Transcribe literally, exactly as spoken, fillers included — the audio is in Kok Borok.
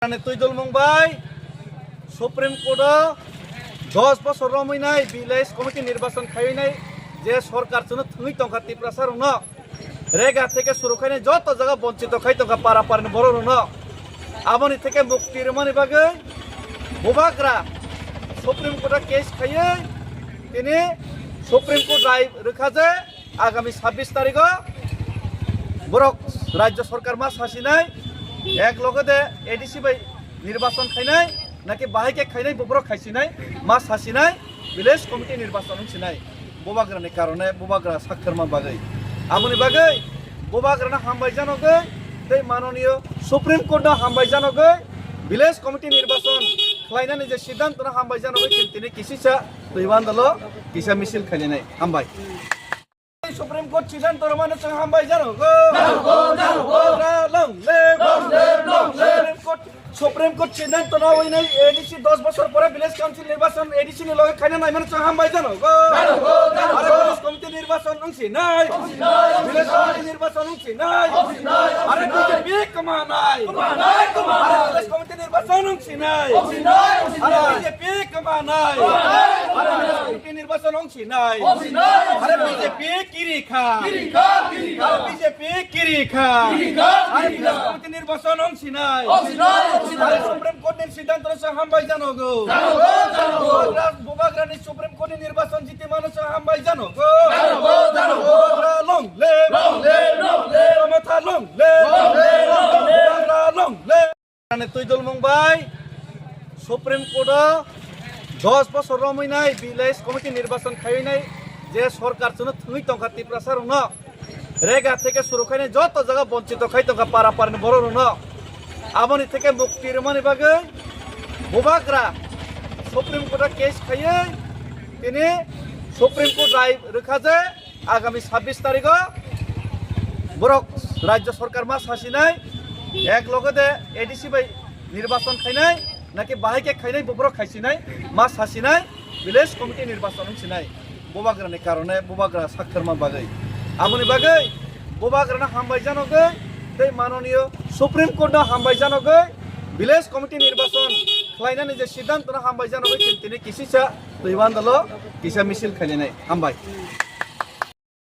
Twi dulmung bai Supreme Court o dos bosor romwi nai village committee nirbachon khaiwi nai je sorkar chwngno thwngwi tongkha Tiprasa rokno rega theke suru khainai joto jaga bonchito khai tongkha para parani borok rokno. Aboni theke mukti rwmani bagwi bubagra Supreme Court o case khaiwi tini Supreme Court rai rwkha je agami sabbish tarigo borok rajya sorkar ma sasinai ek loge de A D C bai nirbachon khainai naki bahai khe khainai bo borok khaisinai ma sasinai village committee nirbachon wngsinai bubagrani karone bubagra sakharma bagwi. Aboni bagwi bubagrano hambai janogwi tei manoniyo Supreme Court no hambai janogwi village committee nirbachon khlainani je siddhanto no hambai janogwi tini kisisa twi bandalo kisa misil khailainai. Hambai. Supreme Court siddhanto rwmano chwng hambai jano go. Jano go, jano go. Bubagra long live. Long live, long live. Supreme Court, Supreme Court siddhanto na winai A D C dos bosor pore village council nirbachon A D C ni loge khaina naimano chwng hambai jano go. Jano go, jano go. Are village committee nirbachon wngsinai. Wngsinai, village committee nirbachon wngsinai. Wngsinai, are wngsinai. B J P kwmanai. Kwmanai, kwmanai. Are village committee nirbachon wngsinai. Wngsinai, wngsinai. Are B J P kwmanai. Kwmanai, kwmanai. Are village committee nirbachon wngsinai. Wngsinai, wngsinai. Are B J P kirikha. Kirikha, kirikha. Are B J P kirikha. Kirikha, kirikha. Are village committee nirbachon wngsinai. Wngsinai, wngsinai. Are Supreme Court ni siddhanto no chwng hambai jano go. Jano go, jano go. Bubagra, bubagrani Supreme Court ni nirbachon jiti mano chwng hambai jano go. Jano go, jano go. Bubagra long live. Long live, long live. Mamata long live. Long live, long live. Bubagra long live. Twi dulmung bai Supreme Court o dos bosor romwi nai village committee nirbachon khaiwi nai je sorkar chwngno thwngwi tongkha Tiprasa rokno rega theke suru khainai joto jaga bonchito khai tongkha para parani borok rokno. Aboni theke mukti rwmani bagwi bubagra Supreme Court o case khaiwi tini Supreme Court rai rwkha je agami sabbish tarigo borok rajya sorkar ma sasinai ek loge de A D C bai nirbachon khainai naki bahai khe khainai bo borok khaisinai ma sasinai village committee nirbachon wngsinai bubagrani karone bubagra sakharma bagwi. Aboni bagwi bubagrano hambai janogwi tei manoniyo Supreme Court no hambai janogwi village committee nirbachon khlainani je siddhanto no hambai janogwi tini kisisa twi bandalo kisa misil khailainai. Hambai.